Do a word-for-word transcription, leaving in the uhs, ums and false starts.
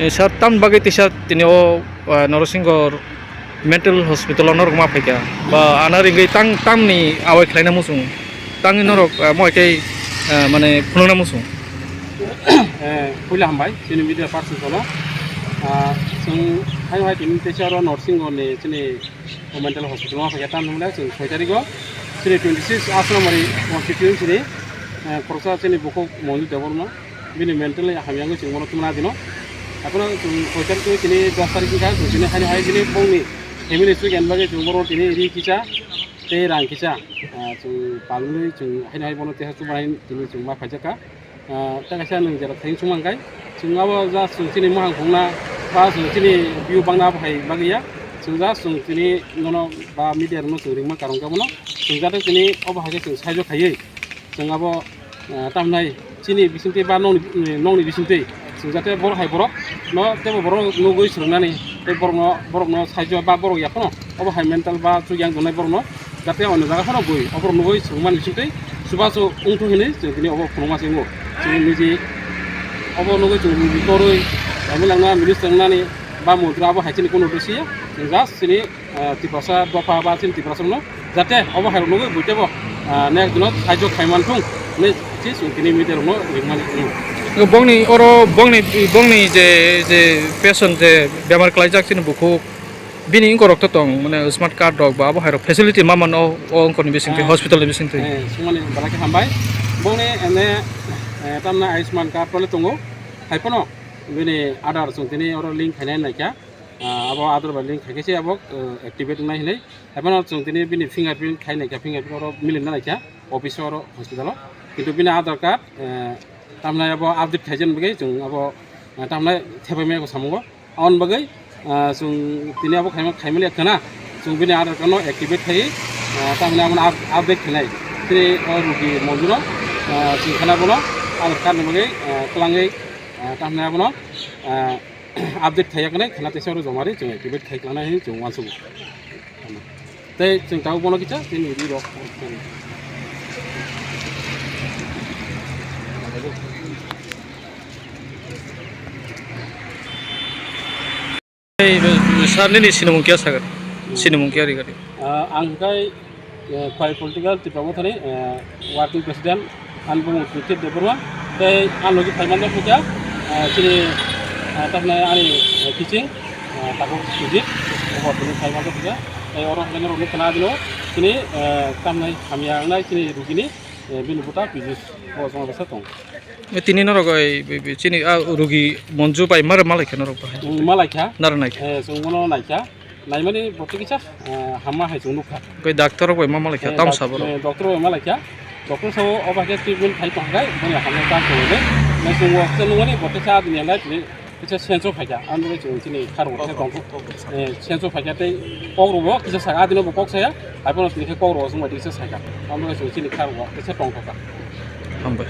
Sir, tam bagwi tisa tini o, ah, Norsingho mental hospital o norok ma phaikha. Ba ana ringwi tang, tamni awai khlaina muchung. Tangni norok, ah, mo tei, ah, mane phunukna muchung. Eh, puila hambai, chini media person kono. Ah, chwng hai hai tini tisa oro Norsingho ni chini mental hospital o phaikha, tamni hwnle chwng soi tarikgo chini twenty six Asramari constituency ni, eh, khoroksa chini bukhuk Monju Debbarma. Bini mentally hamya wngwi chwng bono tubuna dino. Haphano chwng soi tarik tini dos tarik wngkha, chwng tini haino hai bini bongni family suigan bagwi chwng bono tini ri kisa tei rang kisa, ah, chwng palmwlwi chwng haino hai bono teha chubanai tini chwng ma phaijakha. Ah, tei kaisa nwng jera thayung chwng mankhai, chwng abo just chwng chini muhang phungna ba chwng chini view bangna abo hai bagwi ya. Chwng just chwng tini nono ba media rokno chwng ringma karong khe bono chwng jate tini obo hai khe chwng saijo khaiwi. Chwng abo, eh, tamnai chini bisingtwi ba nokni, nokni bisingtwi chwng jate borok hai borok no teibo borok nugwi swrwngnani tei borokno, borokno saijo ba borok yaphano obo hai mental ba chukya wng tongnai borokno jate ono jaga phano bui oborok nugwi swrwngmani bisingtwi chubachu wngthok hinwi chwng tini obo phunukma se wngo. Chwng niji obo nugwi chwng niji torwi M L A wngna minister wngnani ba montri abo hai chini kunu dosiya chwng just chini ah, Tiprasa dopha ba chini Tiprasa no jate obo hai rok nugwi buitebo, ah, next dino saijo khai manthung hinwi se chwng tini media rokno ringmani wngo. Bongni oro bongni, bongni je, je patient je bemar klaijak chini bukhuk bini wngkor rok to tong mane smart card rok ba abo hai rok facility ma mano o wngkor ni bisingtwi, ah, hospital ni bisingtwi. Eh, sumani balai khe hambai. Bongni ene, eh, tamna Ayushman card rok le tongo. Hai phano bini Aadhaar chwng tini oro link khainai naikha. Ah, abo Aadhaar bai link khaikhe se abo, eh, activate wngnai hinwi. Haiphano chwng tini bini fingerprint khai naikha, fingerprint oro milina naikha office o, oro hospital o. Kintu bini Aadhaar card, eh, tamnai abo update khaijani bagwi chwng abo, eh, tamnai thepaimaya samungo. Aboni bagwi, ah, chwng tini abo khaima, khaimaliya khwna chwng bini Aadhaar card no activate khaiwi, ah, tamni abono up-, update khainai. Tini o rugi monjuro, ah, chwng khwna bono Aadhaar card ni bagwi, ah, kwlangwi, ah, tamni abono, ah, update khaiya kwnai khwna teisa oro joma ri chwng activate khai klangnai hinwi chwng uansukgo. Tei chwng tabuk bono kisa chini ri rok. Ei, sir nini sinimung kiya sagar? Sinimung kiya rigari? Ah, ang kai, eh, Khwai Political Tipra Mothani, eh, Working President, ani bumung Sujit Debbarma, tei ang logi phaimani phukya, eh, chini, eh, tamni ani, eh, kiching, eh, tabuk Sujit, obo tini phaimani phukya, tei oro hwnwi norokni khwna dino, chini, eh, tamni hamya wngnai chini rugini, eh, bini buta Pijus, bo chwng bwsa tong. Eh, tini norok, eh, bi-, bi-, chini, ah, rugi Monju bai mara malaikha norok bahai? Mm, malaikha. Nara naikha? Eh, chwng bono naikha. Naimani botwi kisa, eh, hamma hai chwng nukha. Koi doctor rok bai ma malaikha, eh, tam doc-, sabo rok? Eh, doctor bai malaikha. Doctor sabo obo hai treatment khai tongkha, boni hamya chance tongo de. Nai chwng o kisa nungmani botwi kisa adini lai tini kisa senso phaikha. Ang bai chwng chini kharo kisa tongkha. Eh, senso phaikha tei kok rok bo kisa saka adino bo kok saya. Hai bono tini khe kok rok chwng bai kisa saka. Ang bai chwng chini kharo kisa tongkha. Hambai.